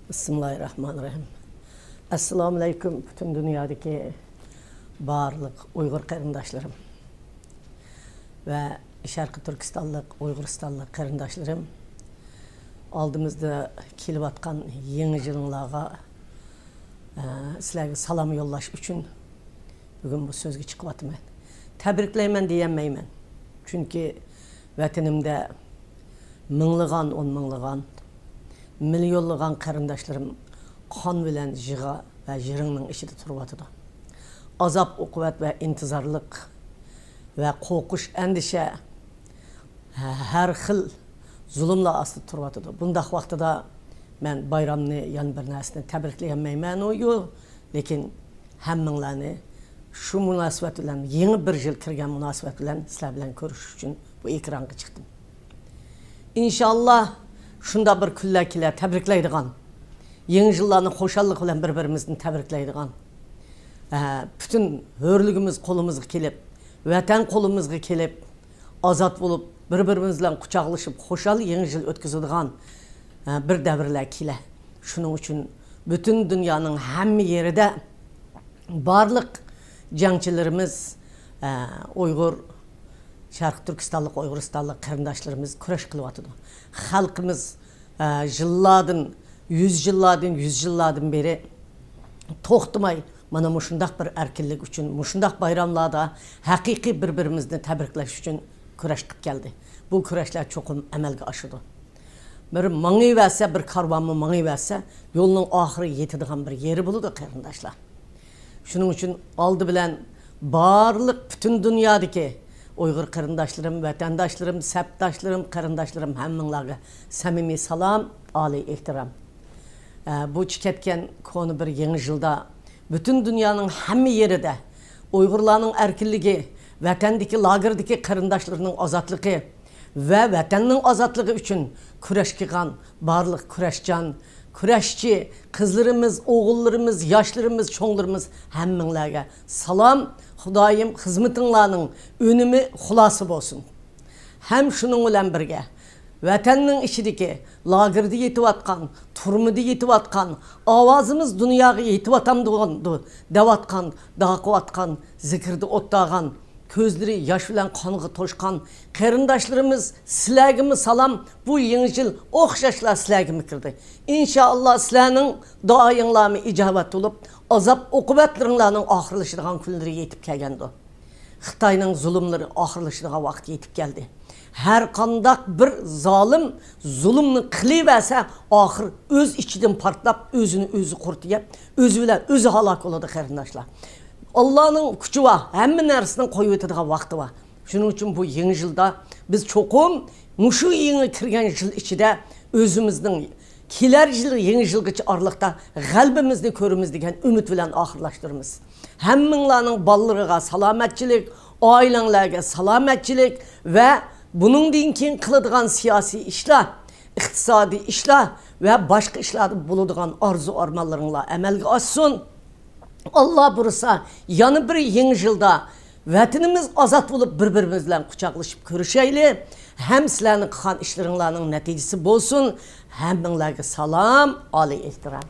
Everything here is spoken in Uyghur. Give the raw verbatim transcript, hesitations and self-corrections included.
بىسمىللاھىررەھمانىررەھىم. ئەسسالامۇئەلەيكۇم، پۈتۈن دۇنيادىكى بارلىق ئۇيغۇر قېرىنداشلىرىم ۋە شەرقىي تۈركىستانلىق، ئۇيغۇرىستانلىق قېرىنداشلىرىم. ئالدىمىزدا كېلىۋاتقان يېڭى يىلىڭلارغا، ئە، سىلەرگە سالام يوللاش ئۈچۈن بۈگۈن بۇ سۆزگە چىقىۋاتىمەن. تەبرىكلەيمەن دېيەلمەيمەن. چۈنكى ۋەتىنىمدە مىڭلىغان، ئون مىڭلىغان، مىليونلىغان قېرىنداشلىرىم قان بىلەن يىغا ۋە يىرىڭنىڭ ئىچىدە تۇرۇۋاتىدۇ. ئازاب-ئوقۇبەت ۋە ئىنتىزارلىق ۋە قورقۇش، ئەندىشە، ھە-، ھەر خىل زۇلۇملار ئاستىدا تۇرۇۋاتىدۇ. بۇنداق ۋاقتىدا مەن بايرامنى، يەنە بىر نەرسىنى تەبرىكلىيەلمەيمەن، ئۇ يو-، لېكىن ھەممىڭلارنى شۇ مۇناسىۋەت بىلەن، يېڭى بىر يىل كىرگەن مۇناسىۋەت بىلەن سىلەر بىلەن كۆرۈشۈش ئۈچۈن بۇ ئېكرانغا چىقتىم. ئىنشاللا شۇنداق بىر كۈنلەر كېلەر، تەبرىكلەيدىغان، يېڭى يىللارنى خۇشاللىق بىلەن بىر-بىرىمىزنى تەبرىكلەيدىغان، ئە، پۈتۈن ھۆرلۈكىمىز قولىمىزغا كېلىپ، ۋەتەن قولىمىزغا كېلىپ، ئازاد بولۇپ، بىر-بىرىمىز بىلەن قۇچاقلىشىپ، خۇشال يېڭى يىل ئۆتكۈزىدىغان، ئە، بىر دەۋرلەر كېلە. شۇنىڭ ئۈچۈن پۈتۈن دۇنيانىڭ ھەممە يېرىدە بارلىق جەڭچىلىرىمىز، ئە، ئۇيغۇر، شەرقىي تۈركىستانلىق، ئۇيغۇرىستانلىق قېرىنداشلىرىمىز كۈرەش قىلىۋاتىدۇ. خەلقىمىز، ئە، يىللاردىن، يۈز يىللاردىن، يۈز يىللاردىن بېرى توختىماي مانا مۇشۇنداق بىر ئەركىنلىك ئۈچۈن، مۇشۇنداق بايراملاردا ھەقىقىي بىر-بىرىمىزنى تەبرىكلەش ئۈچۈن كۈرەش قىلىپ كەلدى. بۇ كۈرەشلەر چوقۇم ئەمەلگە ئاشىدۇ. بىر ماڭىۋەرسە، بىر كارۋانمۇ ماڭىۋەرسە، يولنىڭ ئاخىرى يېتىدىغان بىر يېرى بولىدۇ، قېرىنداشلار. شۇنىڭ ئۈچۈن ئالدى بىلەن بارلىق پۈتۈن دۇنيادىكى ئۇيغۇر قېرىنداشلىرىم، ۋەتەنداشلىرىم، سەپداشلىرىم، قېرىنداشلىرىم، ھەممىڭلارغا سەمىمىي سالام، ئالىي ئېھتىرام. ئە، بۇچە كەتكەن كونا بىر يېڭى يىلدا پۈتۈن دۇنيانىڭ ھەممە يېرىدە ئۇيغۇرلارنىڭ ئەركىنلىكى، ۋەتەندىكى لاگېردىكى قېرىنداشلىرىنىڭ ئازادلىقى ۋە ۋەتەننىڭ ئازادلىقى ئۈچۈن كۈرەش قىلغان بارلىق كۈرەشچان، كۈرەشچى قىزلىرىمىز، ئوغۇللىرىمىز، ياشلىرىمىز، چوڭلىرىمىز، ھەممىڭلارغا سالام، خۇدايىم خىزمىتىڭلارنىڭ ئۈنۈمى خۇلاسە بولسۇن. ھەم شۇنىڭ بىلەن بىرگە، ۋەتەننىڭ ئىچىدىكى لاگېردا يېتىۋاتقان، تۈرمىدە يېتىۋاتقان، ئاۋازىمىز دۇنياغا يېتىۋاتامدۇ دەۋاتقان، داقىۋاتقان، زېكىردە ئولتۇرغان، كۆزلىرى ياش بىلەن قانغا توشقان قېرىنداشلىرىمىز، سىلەرگىمۇ سالام. بۇ يېڭى يىل ئوخشاشلا سىلەرگىمۇ كىردى. ئىنشائاللا، سىلەرنىڭ دۇئايىڭلارمۇ ئىجابەت بولۇپ، ئازاب-ئوقۇبەتلىرىڭلارنىڭ ئاخىرلىشىدىغان كۈنلىرى يېتىپ كەلگەندۇ. خىتاينىڭ زۇلۇملىرى ئاخىرلىشىدىغان ۋاقىت يېتىپ كەلدى. ھەر قانداق بىر زالىم زۇلۇمنى قىلىۋەرسە، ئاخىر ئۆز ئىچىدىن پارتلاپ، ئۆزىنى ئۆزى قۇرت يەپ، ئۆزى بىلەن ئۆزى ھالاك بولىدۇ، قېرىنداشلار. ئاللانىڭ كۈچى بار، ھەممە نەرسىنىڭ قويۇۋېتىدىغان ۋاقتى بار. شۇنىڭ ئۈچۈن بۇ يېڭى يىلدا بىز چوقۇم مۇشۇ يېڭى كىرگەن يىل ئىچىدە ئۆزىمىزنىڭ كېلەر يىل يېڭى يىلغىچە ئارىلىقتا غەلىبىمىزنى كۆرىمىز دېگەن ئۈمىد بىلەن ئاخىرلاشتۇرىمىز. ھەممىڭلارنىڭ بالىلىرىغا سالامەتچىلىك، ئائىلەڭلارغا سالامەتچىلىك ۋە بۇنىڭدىن كېيىن قىلىدىغان سىياسىي ئىشلار، ئىقتىسادىي ئىشلار ۋە باشقا ئىشلاردا بولىدىغان ئارزۇ-ئارمانلىرىڭلار ئەمەلگە ئاشسۇن. ئاللا بۇيرۇسا، يەنە بىر يېڭى يىلدا ۋەتىنىمىز ئازاد بولۇپ، بىر-بىرىمىز بىلەن قۇچاقلىشىپ كۆرۈشەيلى. ھەم سىلەرنىڭ قىلغان ئىشلىرىڭلارنىڭ نەتىجىسى بولسۇن. ھەممىڭلارغا سالام، ئالىي ئېھتىرام.